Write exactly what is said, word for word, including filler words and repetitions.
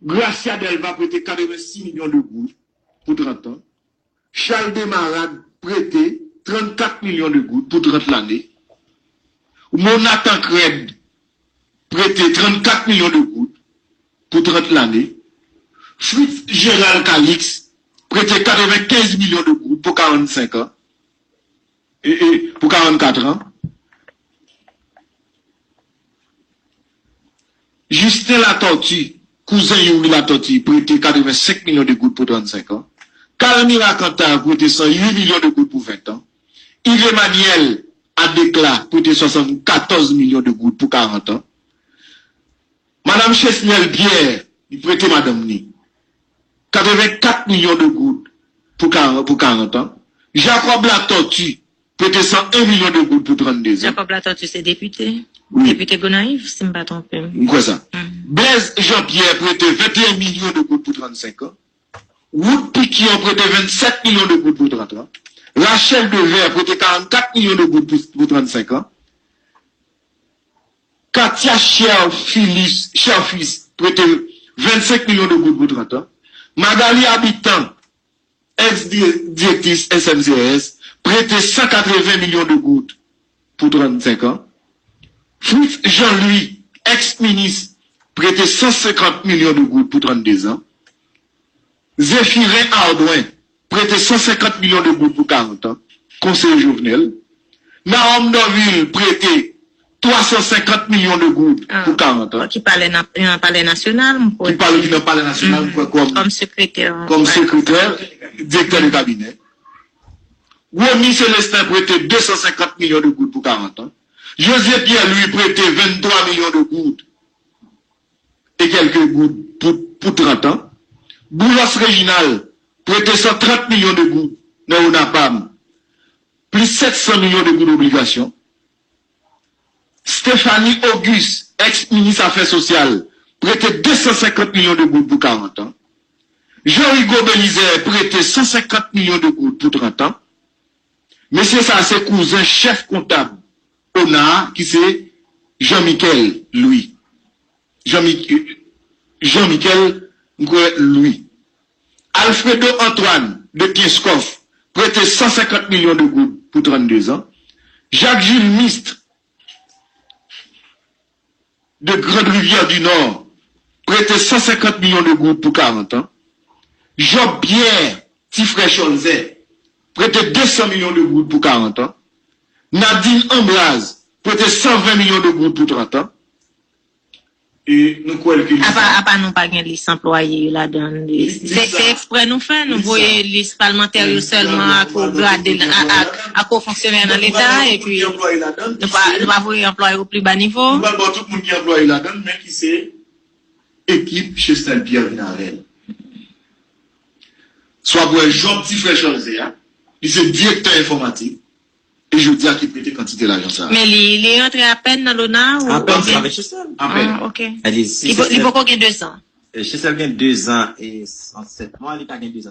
Gracia Delva prete katrevensis milyon de goud pou trant an. Charles Desmarades prete trannkat milyon de goud pou trant lane. Mona Tancrède prete trannkat milyon de goud pou trant lane. Fritz Gérald Calixte prete katrevenkenz milyon de goud pou karannsenk an. E, e, pou karannkat an. Justin Latortue, kouzen Youri Latortue, prete katrevensenk milyon de goud pou trannsenk an. Carl Miracantar prete san uit milyon de goud pou ven an. Yves Emmanuel Adéclat prete swasannkatòz milyon de goud pou karant an. Madanm Chesnel Pierre, li prete madanm ni katrevenkat milyon de goud pou karant, pou karant an. Jacob Latortue prete san en milyon de goud pou trannde zan. Jacob Latortue se depite. Wi. Depite Gonayiv, si m pa twonpe m. M kwè sa. Mm. Blaise Jean-Pierre prete venteyen milyon de goud pou trannsenk an. Ruth Piquion prete vennsèt milyon de goud pou trant an. Rachel Devers prete karannkat milyon de goud pou, pou trannsenk an. Katia Cherfilus, Cherfus prete vennsenk milyon de goud pou trant an. Magali Habitant, ex-direktris S M C S, prete san katreven milyon de goud pou trannsenk an. Fritz Jean-Louis, ex-minis, prete san senkant milyon de goud pou trannde zan. Zéphirin Ardouin prete san senkant milyon de goud pou karant an, konseye Jovenel. Naome Dorvil prete twa san senkant milyon de goud pou karant an. Ki pale nan, nan Palè Nasyonal, m kwè. Ki pale ki nan Palè Nasyonal, m kwè, kòm, kòm sekretè, kòm sekretè, direktè de kabinè. Rony Célestin prete de san senkant milyon de goud pou karant an. José Pierre Louis prete venntwa milyon de goud e kèlke goud pou, pou trant an. Boulos Réginald prete san trant milyon de goud nan ONAPAM, plis sèt san milyon de goud obligasyon. Stéphanie Auguste, ex-minis afè sosyal, prete de san senkant milyon de goud pou karant an. Jean Rigaud Belizaire prete san senkant milyon de goud pou trant an. Mesye sa a se kouzen chèf kontab ONA a, ki se Jean Michel Louis. Jean Mi-, Jean Michel, m kwè, Louis. Alfredo Antoine de Kenskòf prete san senkant milyon de goud pou trannde zan. Jacques Jules Mist de Grande Rivière du Nord prete san senkant milyon de goud pou karant an. Job Pierre, ti frè Cholzè, prete de san milyon de goud pou karant an. Nadine Ambraz prete san ven milyon de goud pou trant an. E nou kwè l ke li... Apa, apa nou pa gen lis anplwaye yo ladan l. Se, se eksprè nou fè, nou voye lis palmantè yo sèlman ak wo grade, ak, ak wo fonksyonè nan Leta, epi nou pa, nou pa voye anplwaye yo pi ba nivo. Nou pral ba tout moun ki anplwaye ladan l, men ki se ekip Chesnel Pierre vin avè l. Sa w ap wè Job, ti frè Cholzè a, li se direktè enfòmatik, e jodi a ki prete kantite lajan sa a. Men li, li rantre apèn nan lona ou... Apèn, se avèk Chesnel. Apèn. Ah, ok. Li, li poko gen de zan. Chesnel gen de zan e sèt mwa, li pa gen de zan.